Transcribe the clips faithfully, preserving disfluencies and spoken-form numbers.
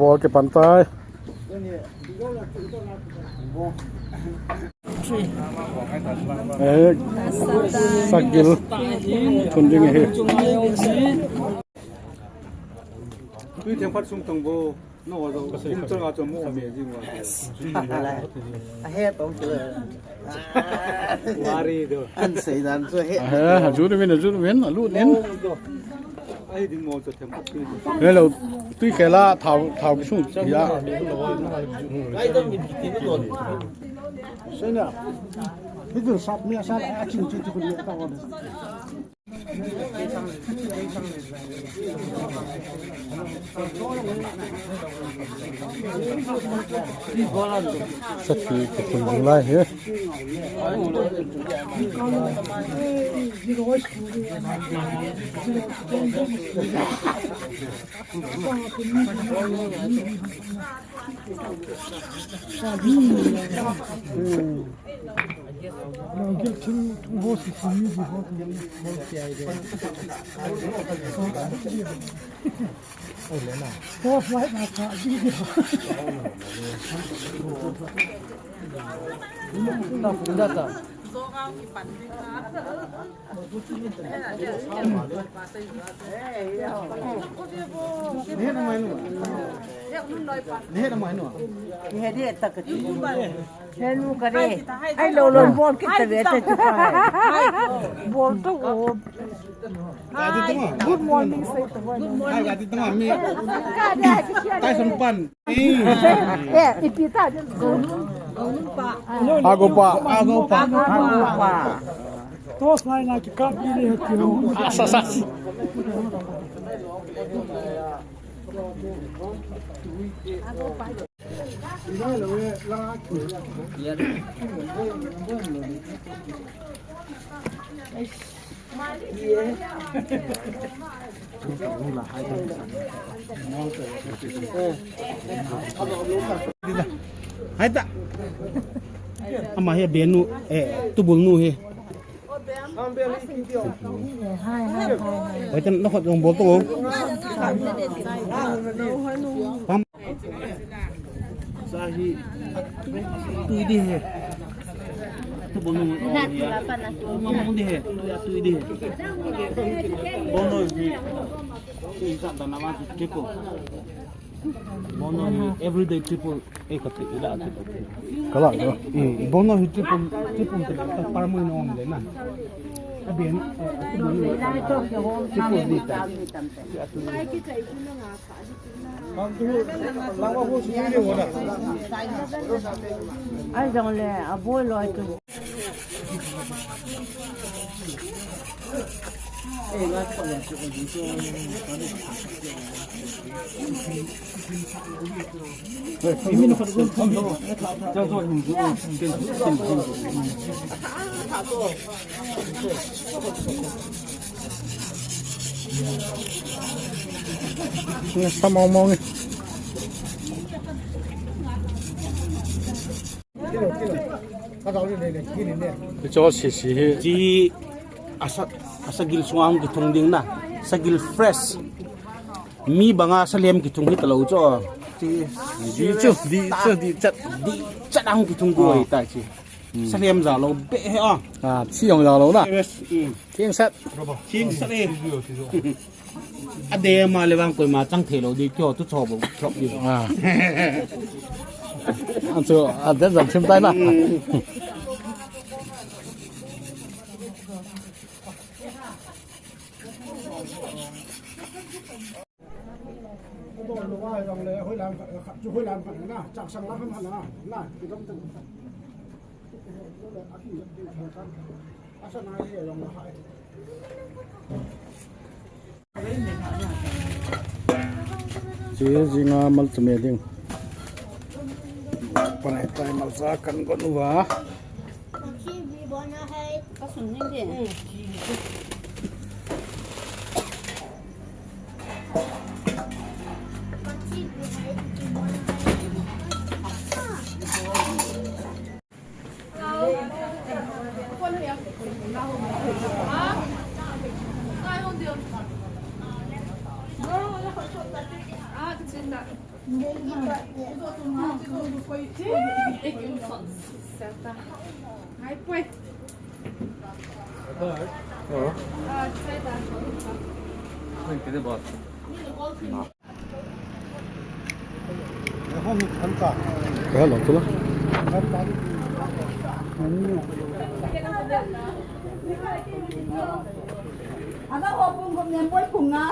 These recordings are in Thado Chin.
Bol kipan tai. Eh, sagil thun ding ahi. Tui theng phat sung tang bo. No, wa zo. Kum chang a chom mo me jing wa. A he tong chu. Wari do. An sei dan chu he. A he, a jut min, a jut min, a lut in. Ai ding mo chu theng phat tui. Hello, tui khela thao, thao kisung ya. Ai dam mi ti ni don. Sei na. Hi du sap mi sa a ching ching chu ni ta wa. Sati ka tum lai he. Ni he di tak ti. He nu ka de. Ai lo lo bol kit ta ve ta chu ka. Bol to o. Good morning, say to one. Ai, ka ti tama mi. Ka de ki. Tai san pan. Eh, ipi ta de. Go nu. Go nu pa. Ago pa. Ago pa. Ago pa. Tos nai na ki kap ni he ti ho. Asa sa. Hai ta. Ama hi benu, eh, tubul nu hi. Hai, hai, hai, hai. Bai tan na khot jong bol to. Pam. Sa hi. Tui di he. Tubul nu. Tui di he. Tui di he. Bono hi. Tui sa da na ma triple. Bono hi everyday triple. Eh, kati ila ati. Kala do. Eh, bono hi triple, triple te ta par mo no le na. Abin, eh, triple ni ta. Ai jong le, a boi loi tu. Sa mong mong ni. Cho si si hi. Chi asa, asa gil suang kithung ding na. Sa gil fresh. Mi banga sa lem kithung hi talou cho. Chi di chu, di chu, di chat. Di chat ang kithung ko ta chi. Sa lem ja lo be he a. Ah, chi yong ja lo na. Yes. Thing sat. Thing sat e. Ade ma le vang koima chang thei lo di kyo tu cho bo chop di. Ah. An chu, a den jam thim tai na. Che jinga malcha me ding. Panai tai malcha kan gon uva. Kaya lang pala. Ano ho pong gum nem boy kung nga.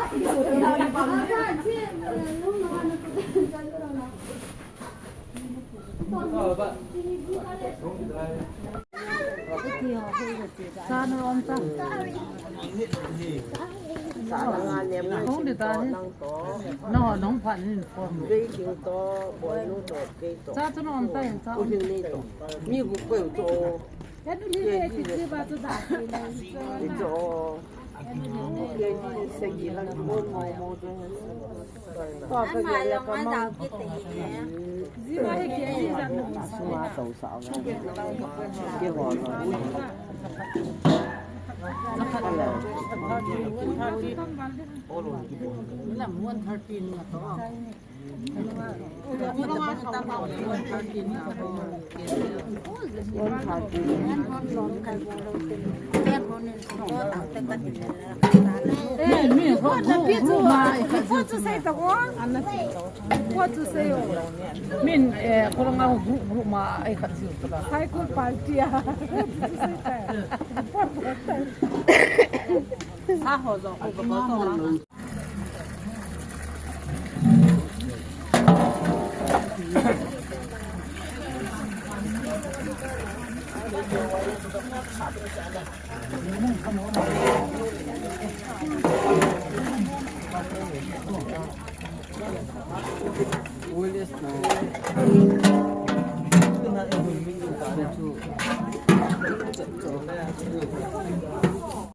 Sa na om ta. Kong di ta ni. No, nong phan ni form. Sa tu na om ta, sa om. Mi gu ko to. Ka du le le ki ji ba tu da. Ito. Ama yong an dau kit te. Min, eh, korang aku group, group ma ai khat siu tu la. Cycle party a. Sa ho zo ko ko to la.